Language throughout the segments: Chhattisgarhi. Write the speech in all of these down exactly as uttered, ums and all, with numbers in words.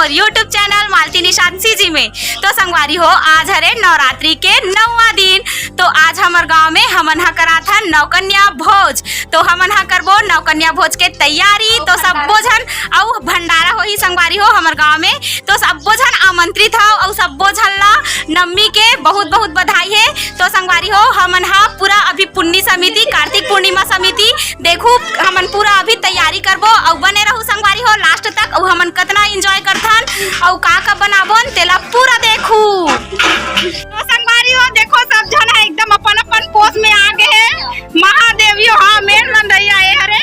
और YouTube channel Malti Nishant C G. तो संगवारी हो, आज हरे नवरात्रि के नौवां दिन। तो आज हमर गांव में हमन ह कराथन नवकन्या भोज। तो हमन ह करबो नवकन्या भोज के तैयारी। तो सब्बो झन, अउ भंडारा होही संगवारी हो हमर गांव में। तो सब्बो झन आमंत्रित हव, अउ सब्बो झन ला नवमी के बहुत बहुत बधाई हे। तो संगवारी हो, हमन ह पूरा अभी पुन्नी समिति, कार्तिक पूर्णिमा समिति, देखू, हमन पूरा अभी तैयारी करबो, अउ बने रहू संगवारी हो लास्ट तक, अउ हमन कतना एंजॉय करथन, अउ का का बनाबोन, तेला पूरा देखू। तो संगवारी हो, देखो, सब झन ह एकदम अपन अपन पोज में आ गे हे। महादेव यो, हाँ, मेन मंदइया ए हरे।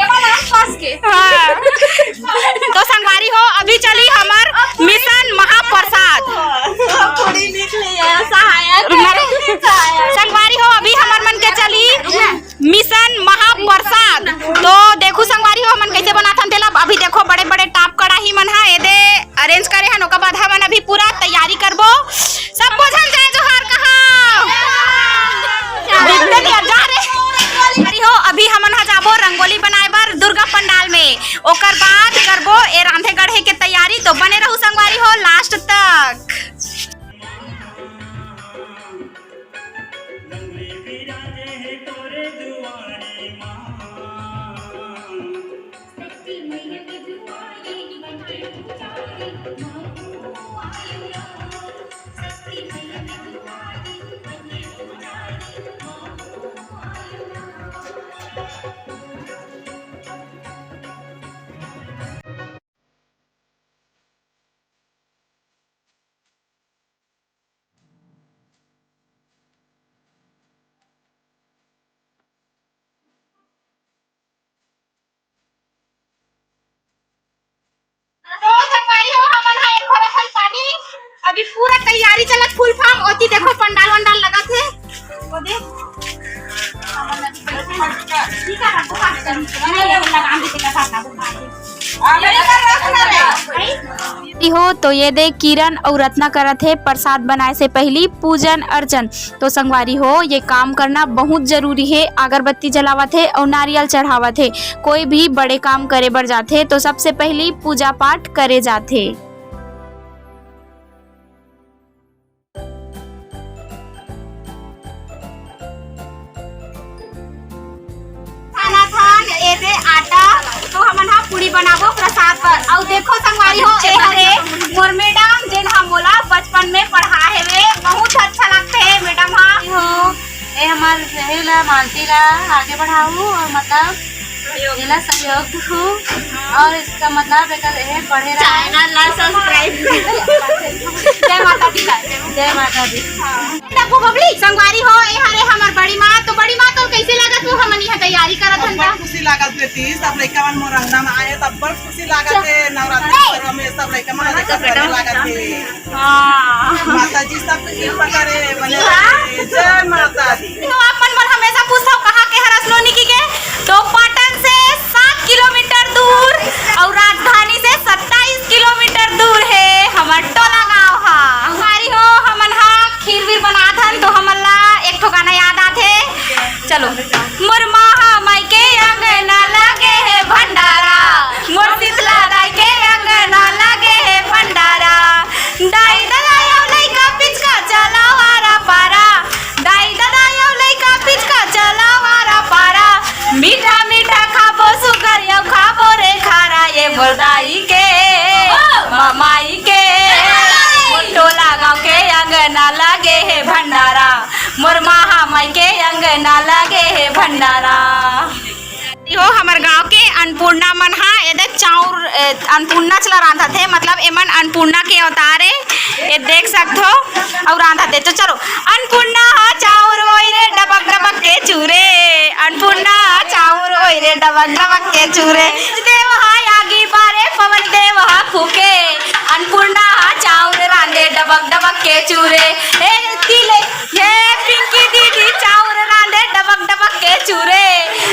एमा लास्ट पास के। हाँ। तो संगवारी हो, अभी चली हमर मिशन महाप्रसाद। पूरी लिख ली है, सहायक। रुक ना रे। सहायक। संगवारी हो, अभी हमर मन के चली मिशन महाप्रसाद। तो देखू संगवारी हो, हमन कैसे बनाथन तेला। अभी देखो, बड़े बड़े टाप कड़ाही मन ह एदे अरेंज करे हन, ओकर बाद हमन अभी पूरा तैयारी करबो। सब्बो झन जय जोहार कहा। दिखते नहीं, जा रे। अरे हो, अभी हमन ह जाबो रंगोली बनाए बर दुर्गा पंडाल में, ओकर बाद करबो ए रांधे गढ़े के तैयारी। तो बने रहू संगवारी हो लास्ट तक। तो संगवारी हो, हमन ह एक भर अखन पानी, अभी पूरा तैयारी चलत, फुल फार्म। ओती देखो, पंडाल वंडाल लगत हे, वो देख। लगाम दे के साथ ना। हो तो ये दे, किरण अउ रत्ना करत हे प्रसाद बनाए से पहिली पूजन अर्चन। तो संगवारी हो, ये काम करना बहुत जरूरी हे। अगरबत्ती जलावत हे अउ नारियल चढ़ावत हे। कोई भी बड़े काम करे बर जाथे तो सबसे पहिली पूजा पाठ करे जाथे। खाना थान एदे आटा, तो हमन ह पूड़ी बनाबो प्रसाद बर। अउ देखो संगवारी हो, ए हरे मोर मैडम, जेन ह मोला बचपन में पढ़ा हेवे। बहुत अच्छा लगथे मैडम ह। हो, ए हमर सहेला मालती ला आगे बढ़ाऊ और मतलब एला सहयोग दू और इसका मतलब एकर ए बढ़े रहे। चैनल ला सब्सक्राइब करो। जय माता दी। जय माता दी। हाँ। देखो बबली, संगवारी हो, ए हरे हमर बड़ी माँ। तो बड़ी माँ, तो कैसे लगत हो हमन यहाँ तैयारी करत हन त? अब्बड़ खुशी लागत बेटी, सब लइका मन मोर अंगना में आए हे, त अब्बड़ खुशी लागत हे। नवरात्रि पर्व में सब लइका मन देखे बर लागत हे। हाँ। माता जी सबके कृपा करे, बने रहे। जय माता दी। तो आप मन मोला हमेशा पूछथव, कहाँ के हरस नोनी कहिके? तो पाटन से सात किलोमीटर दूर और राजधानी से सत्ताईस किलोमीटर दूर हे हमर टोला गाँव हा। संगवारी हो, हमन हा खीर वीर बनात हन, तो हमन ला एक ठो गाना याद आथे। चलो। मोर माँ हा माई के अंगना लागे हे भंडारा, मोर शीतला दाई के अंगना लागे हे भंडारा। दाई ददा अउ लइका पिचका चला वारा पारा, दाई ददा अउ लइका पिचका चला वारा पारा। मीठा मीठा खाबो सुगर अउ खाबो रे खारा, ये मोर दाई के, माँ माई के, मोर टोला गाँव के अंगना लागे हे भंडारा, मोर माँ हा माई के अंगना लागे हे भंडारा। हो हमर गांव के अन्नपूर्णा मन हा एदे चाउर, ए, अन्नपूर्णा चला रांधत हे, मतलब एमन अन्नपूर्णा के अवतार ए, ए देख सकथो। अउ रांधत हे तो चलो। अन्नपूर्णा हा चाउर ओई रे डबक डबक के चूरे, अन्नपूर्णा हा चाउर ओई रे डबक डबक के चूरे। देव हा आगी बारे पवन देव हा फूके, अन्नपूर्णा हा चाउर रांधे डबक डबक के चूरे। ए तिले, ए पिंकी दीदी चाउर रांधे डबक डबक के चूरे,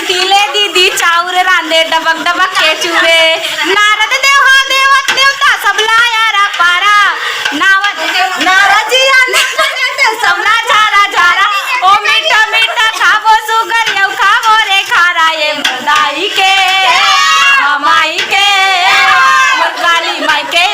तिले दीदी चाउर रांधे डबक डबक के चूरे। नारद देव हा देवत देवता सब ला यारा पारा, नावत नारद जी आने सबला झारा झारा, ओ मीठा मीठा खाबो सुगर अउ खाबो रे खारा, ये मोर दाई के, माँ माई के, मोर काली माई के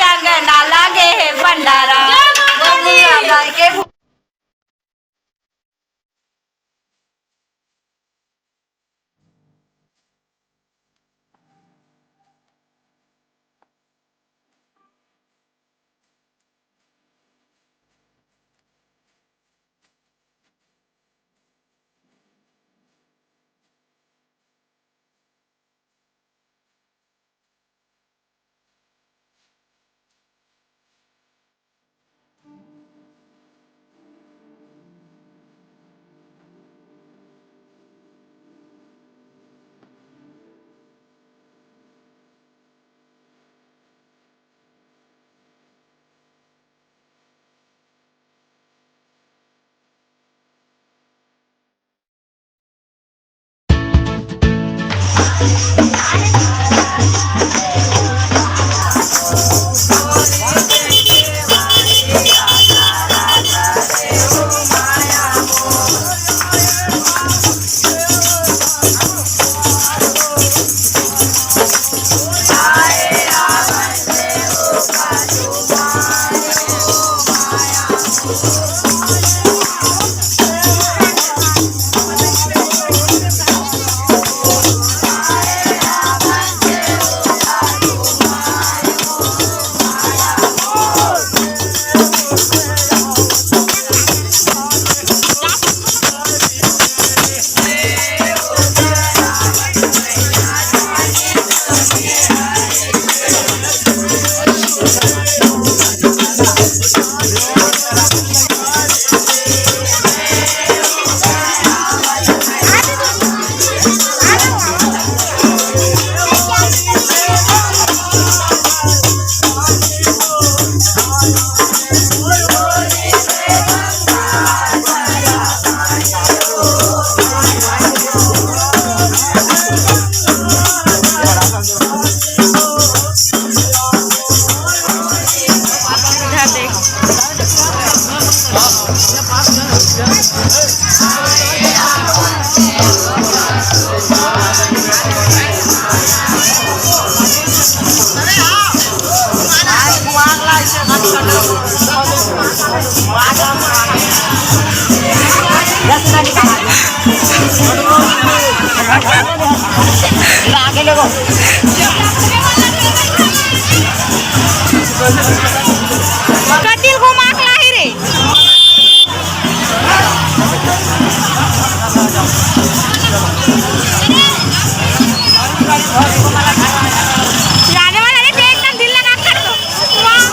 कतिल घुमा के लाही रे। जाने वाला रे, देख ना, दिल लगा कर दो। वाह।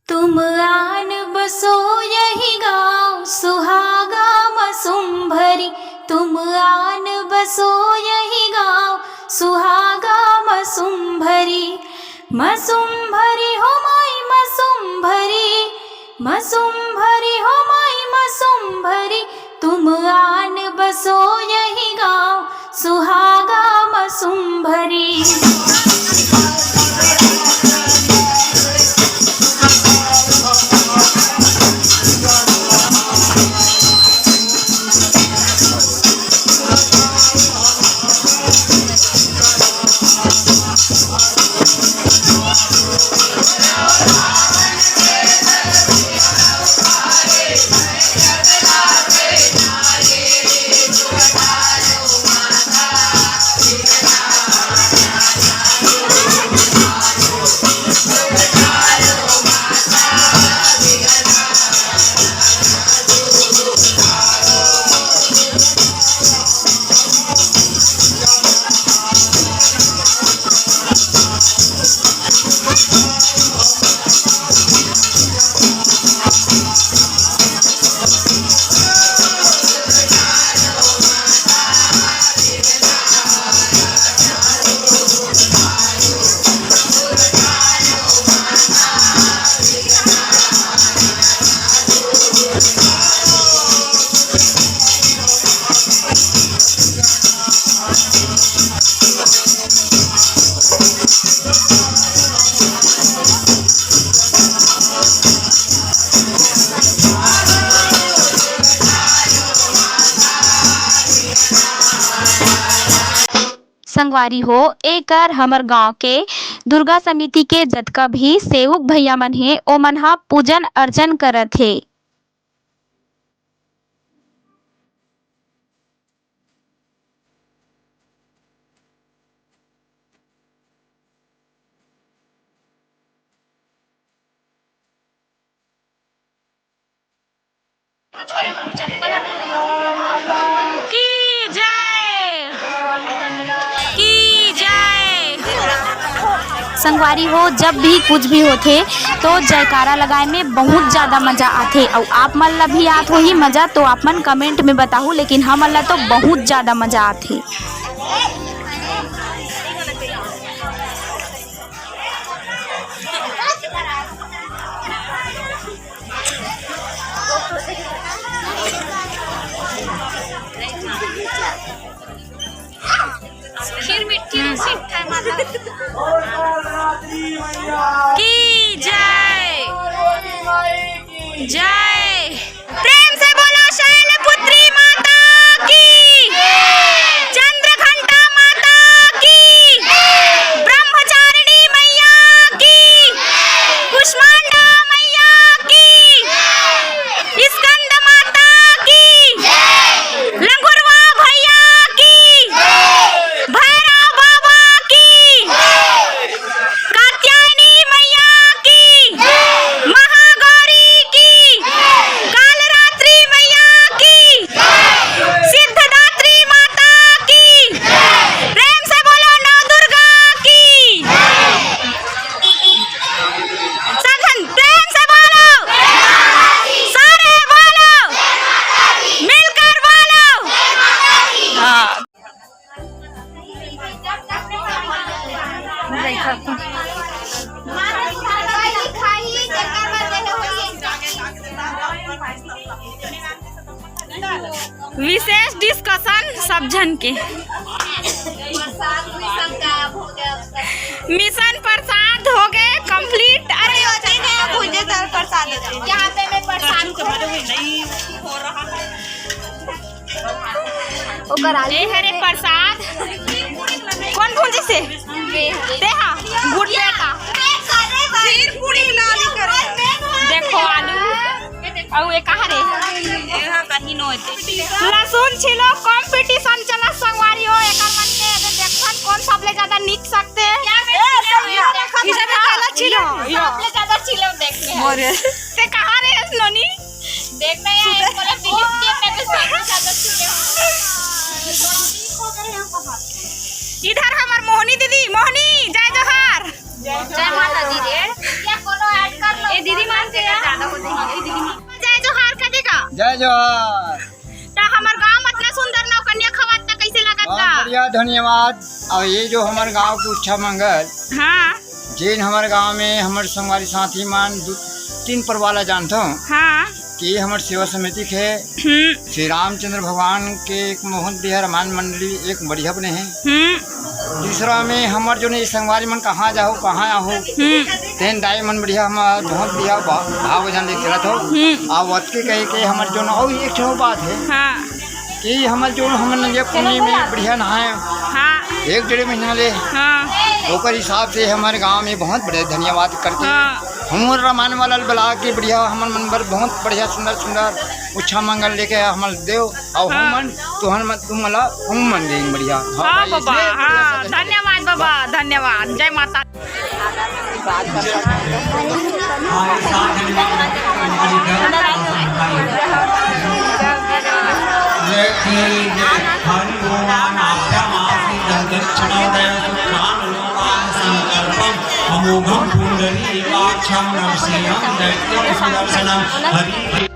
तुम आन बसो यही गाँव, सुहागा मसुम भरी। तुम आन बसो यही गाँव, सुहागा मसुम भरी। मसुम भरी हो माई, मसुम भरी, मसुम भरी हो माई, मसुम भरी। तुम आन बसो यही गाँव, सुहागा मसुम भरी। संगवारी हो, एकर हमर गांव के दुर्गा समिति के जतका भी सेवक भैया मन हे, ओमन ह पूजन अर्चन करत हे। की जय, की जय। संगवारी हो, जब भी कुछ भी होथे तो जयकारा लगाए में बहुत ज्यादा मजा आथे। अउ आप मन ला भी आत होही मजा, तो आप मन comment में बताहू, लेकिन हमन ला तो बहुत ज्यादा मजा आथे। खीर मिट्ठी, हम्म। सिट्ठा माता की जय। जय। प्रेम से बोलो शैलपुत्री माता की, चंद्रघंटा माता की, ब्रह्मचारिणी मैया की, कुष्मांडा मैया की, स्कंद माता की, लंगुरवा भैया की, भैरव बाबा की, कात्यायनी मैया की, महागौरी की, काल विशेष डिस्कशन सब झन के। मिशन प्रसाद हो गए कंप्लीट। अरे होते हैं, भूंजे दाल प्रसाद होते हैं। यहाँ पे मैं प्रसाद को ओकर आलू ए हरे प्रसाद। कौन भूंजी से? तेहा गुड़ बेटा। खीर पूरी बना दी करे। देखो आलू अउ ए कहा रे? एहा कहीं नो होते। लहसुन छिलो कंपटीशन चला संगवारी हो, एकर मन के एदे देखन कौन सबले ज्यादा नीक सकते। सबले ज्यादा छिलो। सबले ज्यादा छिलो देखते हैं। मोरे। ते कहा रे नोनी? देखना है, एक बोले फिलिप के मैं तो सबसे ज्यादा छिले हूँ। इधर हमर मोहनी दीदी, मोहनी, जय जोहार। जय माता दी रे। क्या कोनो ऐड कर लो? ए दीदी मान के ज्यादा हो जाएगी। ए दीदी मान। जय जोहार कहे का? जय जोहार। त हमर गांव में इतना सुंदर नौकन्या खवात त कैसे लगत बहुत बा? बढ़िया, धन्यवाद। और ये जो हमर गांव के उच्छा मंगल, हाँ। जेन हमर गांव में हमर संगवारी साथी मन दू तीन परिवार ला जानथो हाँ। कि ये हमर सेवा समिति के हम्म। श्री रामचंद्र भगवान के एक बहुत बढ़िया रामायण मंडली एक बढ़िया बने हे। हम्म। दूसरा में हमर जो नहीं संगवारी मन कहाँ जाहो, कहाँ आहो, हम्म। तेन दाई मन बढ़िया हमर बहुत बढ़िया भा-, भाव भजन लेके चलत हो। हम्म। अब अतके कहे के हमर जो न, और एक ठो बात है हाँ। कि हमर जो हमन नदिया पुन्नी में बढ़िया नहाए हाँ। एक डेढ़ महीना ले, हाँ। ओकर हिसाब से हमर गांव में बहुत बड़े धन्यवाद करते हाँ। हमर रामायण वाला बला के बढ़िया हमर मन बर बहुत बढ़िया सुंदर सुंदर उच्छा मंगल लेके हमर देव और हाँ। हमन तुहन मन तुम मला हम मन देंगे बढ़िया। हाँ भाई, बाबा, इसलिए बढ़िया हाँ, से धन्यवाद बाबा, धन्यवाद। जय माता। अमोघं पुण्डरीकाक्षं नरसिंहं दैत्यं सुदर्शनम्। हरि